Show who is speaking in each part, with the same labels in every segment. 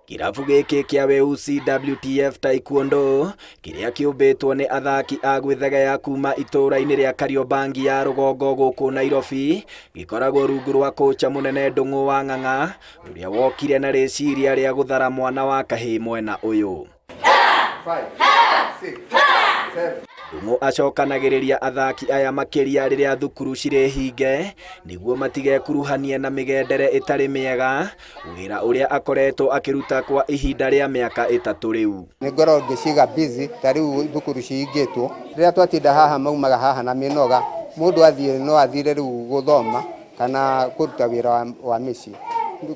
Speaker 1: Kĩrabu gĩkĩ kĩa Weusi WTF Taekwondo kĩrĩa kĩũmbĩtwo nĩ athaki a gwĩthegea kuma itũũra-inĩ rĩa Kariobangi ya rũgongo gũkũ Nairobi gĩkoragwo rungu rwa kocha mũnene Ndung'u wa Ng'ang'a ũrĩa wokire na rĩciria rĩa gũthara mwana wa kahĩĩ mwena ũyũ. Ndung'u acokanagĩrĩria athaki aya makĩria rĩrĩa thukuru cirĩ hinge nĩguo matigekuruhanie na mĩgendere ĩtarĩ mĩega, wĩra ũrĩa akoretwo akĩruta kwa ihinda rĩa mĩaka 3 rĩu.
Speaker 2: Nĩ ngoragwo ngĩciga busy ta rĩu thukuru cihingĩtwo, rĩrĩa twatinda haha maumaga haha na mĩnoga, mũndũ athiĩ no athire rĩu gũthoma kana kũruta wĩra wa mĩciĩ.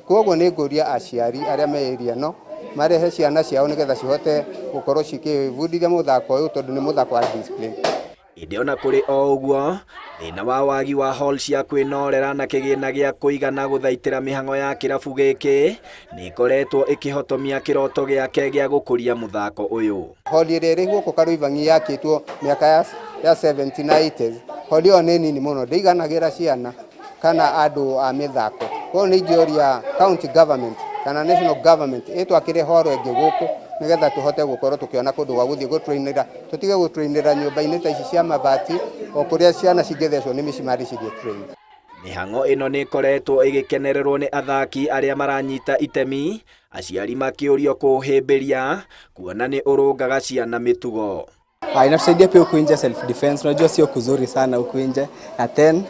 Speaker 2: Koguo nĩ ngũria aciari arĩa me area ĩno marehe ciana ciao nĩgetha cihote gũkorwo cikĩbundithia mũthako ũyũ tondũ nĩ mũthako wa discipline.
Speaker 1: Ĩndĩ ona kũrĩ o ũguo, thĩna wa wagi wa hall cia kwĩnorera na kĩgĩna gĩa kũigana gũthaitĩra mĩhang'o ya kĩrabu gĩkĩ nĩ ĩkoretwo ĩkĩhotomia kĩroto gĩake gĩa gũkũria mũthako ũyũ.
Speaker 2: Hall ĩrĩa ĩrĩ gũkũ Kariobangi yakĩtwo mĩaka ya 70 na 80s, hall ĩyo nĩ nini mũno, ndĩiganagĩra ciana kana andũ a mĩthako. Koguo nĩ ingĩũria county government kana national government ĩtwakĩre hall ĩngĩ gũkũ nĩgetha tũhote gũkorwo tũkĩona kũndũ gwa gũthiĩ gũtrainĩra, tũtige gũtrainĩra nyũmba-inĩ ta ici cia mabati o kũrĩa ciana cingĩthecwo nĩ mĩcumarĩ cigĩtrain.
Speaker 1: Mĩhang'o ĩno nĩ ĩkoretwo ĩgĩkenererwo nĩ athaki arĩa maranyita itemi, aciari makĩũrio kũhĩmbĩria kuona nĩ ũrũngaga ciana mĩtugo.
Speaker 3: Inatusaidia pia huku nje self defense, unajua sio kuzuri sana huku nje, na then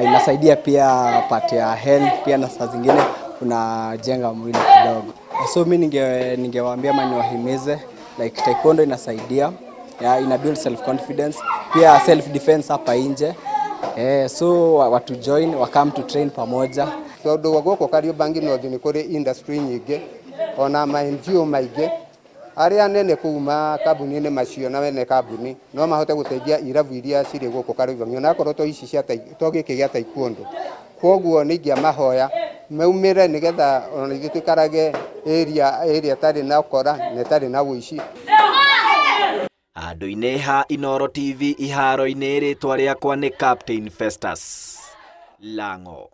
Speaker 3: inasaidia pia part ya health pia, na saa zingine unajenga mwili kidogo. So mi ningewaambia ama niwahimize like taekwondo inasaidia, yeah, ina build self confidence pia self defense hapa nje. So watu join wa come to train pamoja.
Speaker 2: Tondũ gũkũ Kariobangi North nĩ kũrĩ industry nyingĩ ona ma NGO maingĩ arĩa nene kũu makambuni-inĩ macio na wene kambuni no mahote gũteithia irabu iria cirĩ gũkũ Kariobangi onakorwo to ici cia to gĩkĩ gĩa taekwondo. Koguo nĩ ingĩamahoya maumĩre nĩgetha ona ithuĩ tũikarage area ĩrĩa ĩtarĩ na ũkora na ĩtarĩ na ũici.
Speaker 1: Handũ-inĩ ha Inooro TV iharo-inĩ, rĩtwa rĩakwa nĩ Captain Festus Lango.